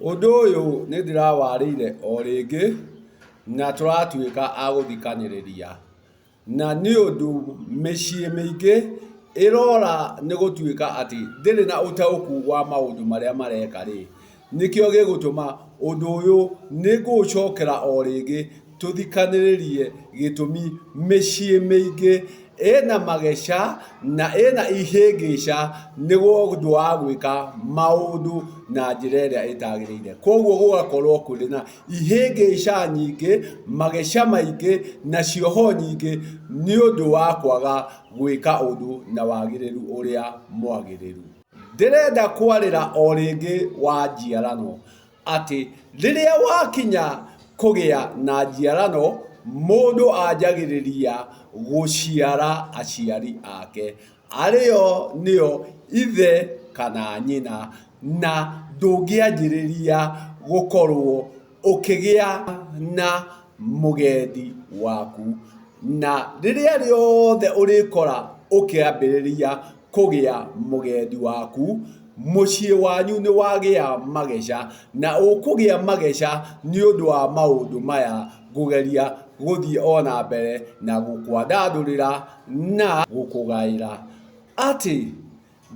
Ũndũ ũyũ nĩ ndĩrawarĩire o rĩngĩ na tũratuĩka a gũthikanĩrĩria. Na nĩ ũndũ mĩciĩ mĩingĩ ĩrora nĩ gũtuĩka atĩ ndĩrĩ na ũtaũku wa maũndũ marĩa mareka rĩ, nĩkĩo gĩgũtũma ũndũ ũyũ nĩ ngũũcokera o rĩngĩ tũthikanĩrĩrie gĩtũmi mĩciĩ mĩingĩ ĩna mageca na ĩna ihĩngĩca nĩ ũndũ wa gwĩka maũndũ na njĩra ĩrĩa ĩtagĩrĩire. Koguo gũgakorwo kũrĩ na ihĩngĩca nyingĩ, mageca maingĩ na cioho nyingĩ nĩ ũndũ wa kwaga gwĩka ũndũ na wagĩrĩru ũrĩa mwagĩrĩru. Ndĩrenda kwarĩra o rĩngĩ wa njiarano atĩ rĩrĩa wakinya kũgĩa na njiarano, mũndũ anjagĩrĩria gũciara aciari ake, arĩo nĩo ithe kana nyina, na ndũngĩanjĩrĩria gũkorwo ũkĩgĩa na mũgendi waku. Na rĩrĩa rĩothe ũrĩkora ũkĩambĩrĩria kũgĩa mũgendi waku, mũciĩ wanyu nĩ wagĩa mageca, na ũkũgĩa mageca nĩ ũndũ wa maũndũ maya ngũgeria gũthiĩ o na mbere na gũkwandandũrĩra na gũkũgaĩra. Atĩ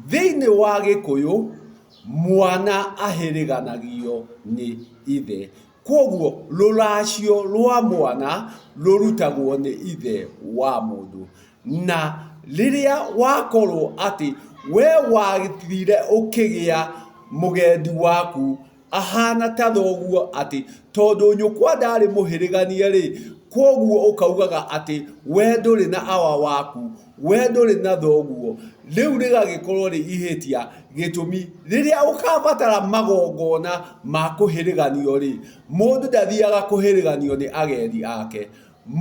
thĩinĩ wa Gĩkũyũ, mwana ahĩrĩganagio nĩ ithe. Kwoguo rũracio rwa mwana rũrutagwo nĩ ithe wa mũndũ. Na rĩrĩa wakorwo atĩ we wathire ũkĩgĩa mũgendi waku ahana ta thoguo atĩ tondũ nyũkwa ndarĩ mũhĩrĩganie-rĩ, kwoguo ũkaugaga atĩ we ndũrĩ na awa waku, we ndũrĩ na thoguo, rĩu rĩgagĩkorwo rĩ ihĩtia gĩtũmi rĩrĩa ũkabatara magongona ma kũhĩrĩganio-rĩ, mũndũ ndathiaga kũhĩrĩganio nĩ agendi ake.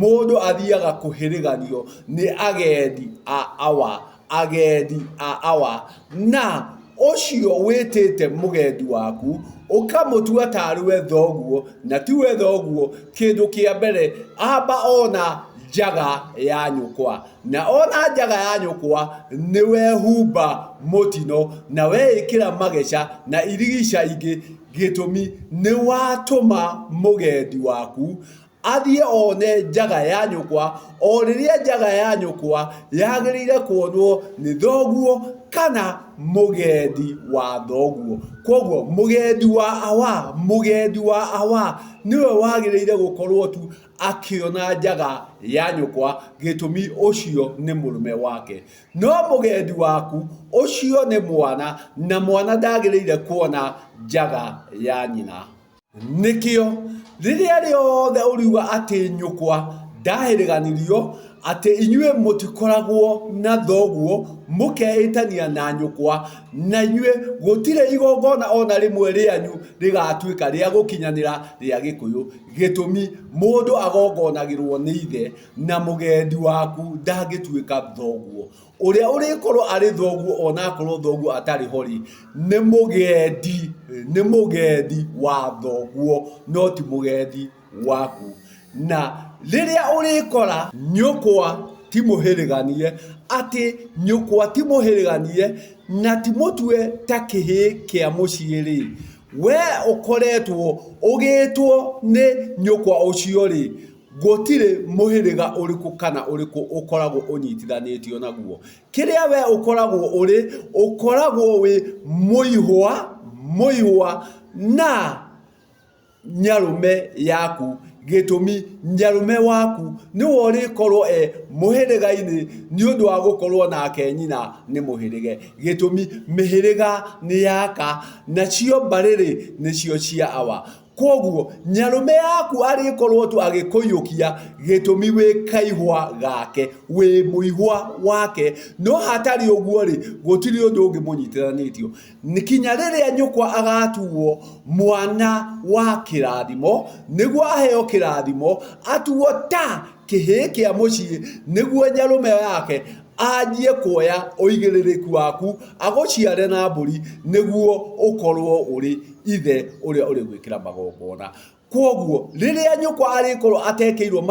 Mũndũ athiaga kũhĩrĩganio nĩ agendi a awa, agendi a awa, na ũcio wĩtĩte mũgendi waku, ũkamũtua tarĩ we thoguo, na tiwe thoguo, kĩndũ kĩa mbere, amba ona njaga ya nyũkwa, na ona njaga ya nyũkwa, nĩ wehumba mũtino, na weĩkĩra mageca na irigica ingĩ, gĩtũmi nĩ watũma mũgendi waku athiĩ one njaga ya nyũkwa, o rĩrĩa njaga ya nyũkwa yagĩrĩire kuonwo nĩ thoguo kana mũgendi wa thoguo. Koguo mũgendi wa awa, mũgendi wa awa nĩwe wagĩrĩire gũkorwo tu akĩona njaga ya nyũkwa, gĩtũmi ũcio nĩ mũrũme wake. No mũgendi waku ũcio nĩ mwana, na mwana ndagĩrĩire kuona njaga ya nyina. Nĩkĩo rĩrĩa rĩothe ũriuga atĩ nyũkwa ndahĩrĩganirio, atĩ inyuĩ mũtikoragwo na thoguo, mũkeĩtania na nyũkwa, na inyuĩ gũtirĩ igongona o na rĩmwe rĩanyu rĩgatuĩka rĩa gũkinyanĩra rĩa Gĩkũyũ. Gĩtũmi, mũndũ agongonagĩrwo nĩ ithe, na mũgendi waku ndangĩtuĩka thoguo. Ũrĩa ũrĩkorwo arĩ thoguo ona akorwo thoguo atarĩ ho rĩ, nĩ mũgendi, nĩ mũgendi wa thoguo no ti mũgendi waku. Na rĩrĩa ũrĩkora nyũkwa ti mũhĩrĩganie, atĩ nyũkwa ti mũhĩrĩganie na ti mũtue ta kĩhĩĩ kĩa mũciĩ rĩ, we ũkoretwo ũgĩtwo nĩ nyũkwa ũcio rĩ, Gũtirĩ mũhĩrĩga ũrĩkũ kana ũrĩkũ ũkoragwo ũnyitithanĩtio naguo. Kĩrĩa we ũkoragwo ũrĩ, ũkoragwo wĩ mũihwa, mũihwa na nyarũme yaku. Gĩtũmi, nyarũme waku nĩwe ũrĩkorwo e mũhĩrĩga-inĩ nĩ ũndũ wa gũkorwo nake nyina nĩ mũhĩrĩge. Gĩtũmi, mĩhĩrĩga nĩ yaka, nacio mbarĩ-rĩ, nĩcio cia awa. Kwoguo, nyarũme yaku arĩkorwo tu agĩkũiyũkia gĩtũmi wĩ kaihwa gake, wĩ mũihwa wake. No hatarĩ ũguo-rĩ, gũtirĩ ũndũ ũngĩ mũnyitithanĩtio. Kinya rĩrĩa nyũkwa agatuo mwana wa kĩrathimo, nĩguo aheo kĩrathimo, atuo ta kĩhĩĩ kĩa mũciĩ, nĩguo nyarũme yake anjie kuoya ũigĩrĩrĩku waku, agũciare na mbũri, nĩguo ũkorwo ũrĩ ithe ũrĩa ũrĩgwĩkĩra magongona. Kwoguo rĩrĩa nyũkwa arĩkorwo atekĩirwo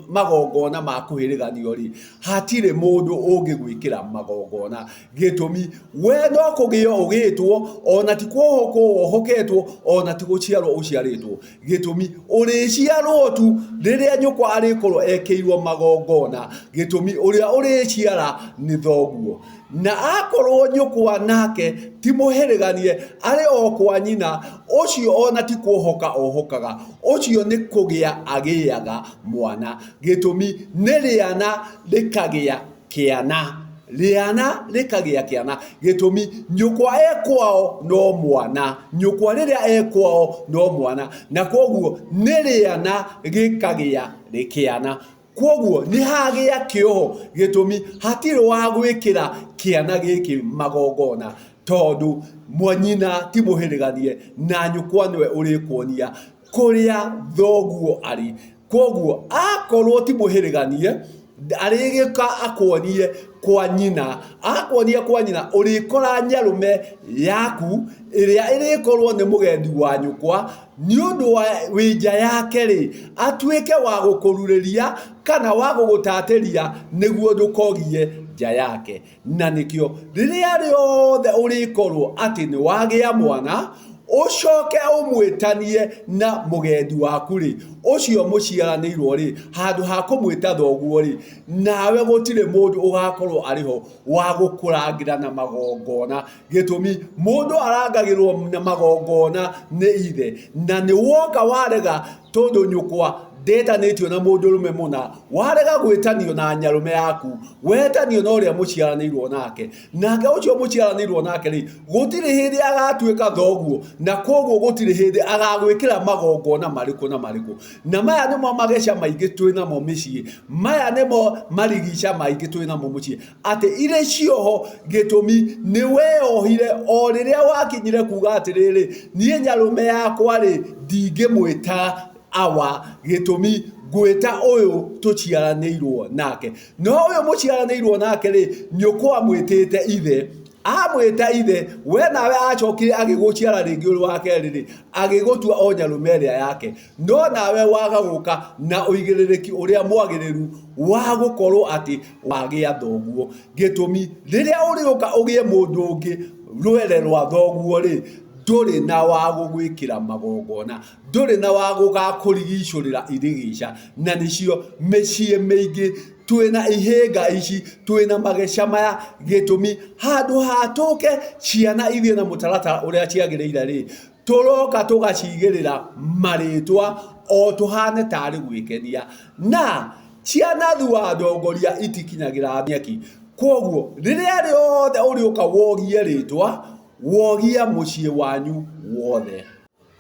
magongona ma kũhĩrĩganio rĩ, hatirĩ mũndũ ũngĩgwĩkĩra magongona. Gĩtũmi, we no kũgĩo ũgĩtwo, ona ti kuohokwo wohoketwo, ona ti gũciarwo ũciarĩtwo. Gĩtũmi, ũrĩciarwo tu rĩrĩa nyũkwa arĩkorwo ekĩirwo magongona. Gĩtũmi, ũrĩa ũrĩciara nĩ thoguo. Na akorwo nyũkwa nake ti mũhĩrĩganie, arĩ o kwa nyina, ũcio o na ti kwohoka ohokaga, ũcio nĩ kũgĩa agĩaga mwana. Gĩtũmi nĩ rĩana rĩkagĩa kĩana. Rĩana rĩkagĩa kĩana. Gĩtũmi nyũkwa e kwao no mwana. Nyũkwa rĩrĩa e kwao no mwana. Na kwoguo nĩ rĩana rĩkagĩa kĩana. Kwoguo nĩ hagĩa kĩoho gĩtũmi hatirĩ wa gwĩkĩra kĩana gĩkĩ magongona tondũ mwanyina ti mũhĩrĩganie na nyũkwa nĩwe ũrĩkuonia kũrĩa thoguo arĩ. Kwoguo akorwo ti mũhĩrĩganie arĩgĩũka akuonie kwa nyina, akuonia kwa nyina ũrĩkora nyarũme yaku ĩrĩa ĩrĩkorwo nĩ mũgendi wa nyũkwa Nĩ ũndũ wa wĩ nja yake-rĩ, atuĩke wa gũkũrurĩria kana wa gũgũtatĩria nĩguo ndũkogie nja yake. Na nĩkĩo rĩrĩa rĩothe ũrĩkorwo atĩ nĩ wagĩa mwana, ũcoke ũmwĩtanie na mũgendi waku-rĩ, ũcio mũciaranĩirwo-rĩ, handũ ha kũmwĩta thoguo-rĩ, nawe gũtirĩ mũndũ ũgakorwo arĩ ho wa gũkũrangĩra na magongona. Gĩtũmi, mũndũ arangagĩrwo na magongona nĩ ithe, na nĩ woka warega tondũ nyũkwa ndetanĩtio na mũndũrũme mũna, warega gwĩtanio na nyarũme yaku, wetanio na ũrĩa mũciaranĩirwo nake, nake ũcio mũciaranĩirwo nake rĩ, gũtirĩ hĩndĩ agatuĩka thoguo, na koguo gũtirĩ hĩndĩ agagwĩkĩra magongona marĩkũ na marĩkũ. Na maya nĩmo mageca maingĩ twĩnamo mĩciĩ, maya nĩmo marigica maingĩ twĩnamo mũciĩ. Atĩ irĩ cioho gĩtũmi nĩ weyohire o rĩrĩa wakinyire kuga atĩrĩrĩ, niĩ nyarũme yakwa rĩ, ndingĩmwĩta awa, gĩtũmi ngwĩta ũyũ tũciaranĩirwo nake. No ũyũ mũciaranĩirwo nake rĩ, nyũkwa amwĩtĩte ithe. Amwĩta ithe, we nawe acokire agĩgũciara rĩngĩ ũrĩ wa kerĩ rĩ, agĩgũtua o nyarũme ĩrĩa yake. No nawe waga gũka na ũigĩrĩrĩki ũrĩa mwagĩrĩru wa gũkorwo atĩ wagĩa thoguo. Gĩtũmi, rĩrĩa ũrĩũka ũgĩe mũndũ ũngĩ rwere rwa thoguo rĩ, ndũrĩ na wa gũgwĩkĩra magongona, ndũrĩ na wa gũgakũrigicũrĩra irigica, na nĩcio mĩciĩ mĩingĩ twĩna ihĩnga ici, twĩna mageca maya, gĩtũmi handũ ha tũke ciana ithiĩ na mũtaratara ũrĩa ciagĩrĩire rĩ, tũroka tũgacigĩrĩra marĩtwa o tũhane tarĩ gwĩkenia. Na ciana thua ndongoria itikinyagĩra nyeki. Kwoguo rĩrĩa rĩothe ũrĩũka wogie rĩtwa, wogia mũciĩ wanyu wothe.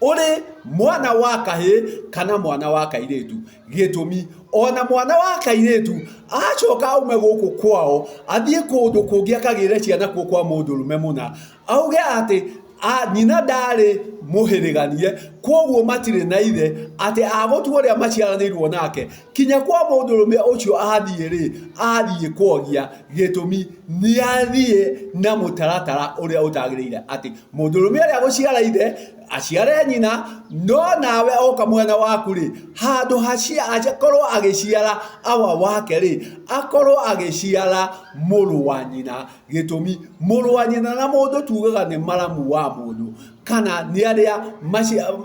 Ũrĩ mwana wa kahĩĩ kana mwana wa kairĩtu. Gĩtũmi, ona mwana wa kairĩtu acoka aume gũkũ kwao athiĩ kũndũ kũngĩ akagĩre ciana kuo kwa mũndũrũme mũna, auge atĩ nyina ndarĩ mũhĩrĩganie, kwoguo matirĩ na ithe, atĩ agũtua ũrĩa maciaranĩirwo nake, kinya kwa mũndũrũme ũcio athiĩ rĩ, athiĩ kwogia, gĩtũmi nĩ athiĩ na mũtaratara ũrĩa ũtagĩrĩire, atĩ mũndũrũme ũrĩa agũciara ithe, aciare nyina, no nawe oka mwena waku rĩ, handũ akorwo agĩciara awa wake rĩ, akorwo agĩciara mũrũ wa nyina. Gĩtũmi, mũrũ wa nyina na mũndũ tugaga nĩ maramu wa mũndũ, kana nĩ arĩa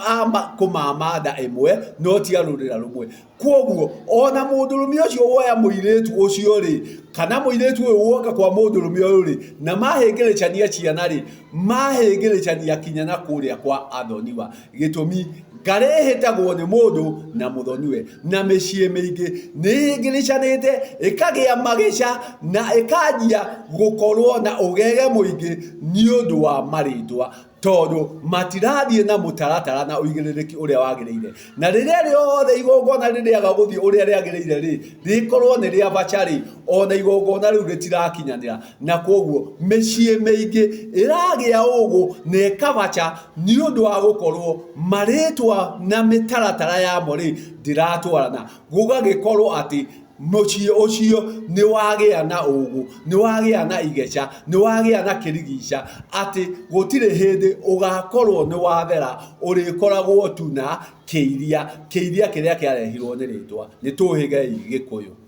a kũmama nda ĩmwe no ti a rũrĩra rũmwe. Kwoguo ona mũndũrũme ũcio woya mũirĩtu ũcio rĩ, kana mũirĩtu ũyũ woka kwa mũndũrũme ũyũ rĩ, na mahĩngĩrĩcania ciana rĩ, mahĩngĩrĩcania kinya na kũrĩa kwa athoniwa. Gĩtũmi, ngarĩ ĩhĩtagwo nĩ mũndũ na mũthoniwe, na mĩciĩ mĩingĩ nĩ ĩhĩngĩrĩcanĩte, ĩkagĩa mageca na ĩkanjia gũkorwo na ũgege mũingĩ nĩ ũndũ wa marĩtwa, tondũ matirathiĩ na mũtaratara na ũigĩrĩrĩki ũrĩa wagĩrĩire. Na rĩrĩa rĩothe igongona rĩrĩaga gũthiĩ ũrĩa rĩagĩrĩire rĩ, rĩkorwo nĩ rĩa baca rĩ, ona igongona rĩu rĩtirakinyanĩra. Na kwoguo mĩciĩ mĩingĩ ĩragĩa ũgũ na ĩkabaca nĩ ũndũ wa gũkorwo marĩtwa na mĩtaratara yamo rĩ, ndĩratwarana. Gũgagĩkorwo atĩ Mũciĩ ũcio nĩ wagĩa na ũgũ, nĩ wagĩa na igeca, nĩ wagĩa na kĩrigica, atĩ gũtirĩ hĩndĩ ũgakorwo nĩ wathera, ũrĩkoragwo tu na kĩiria, kĩiria kĩrĩa kĩarehirwo nĩ rĩtwa. Nĩ tũhĩgei Gĩkũyũ.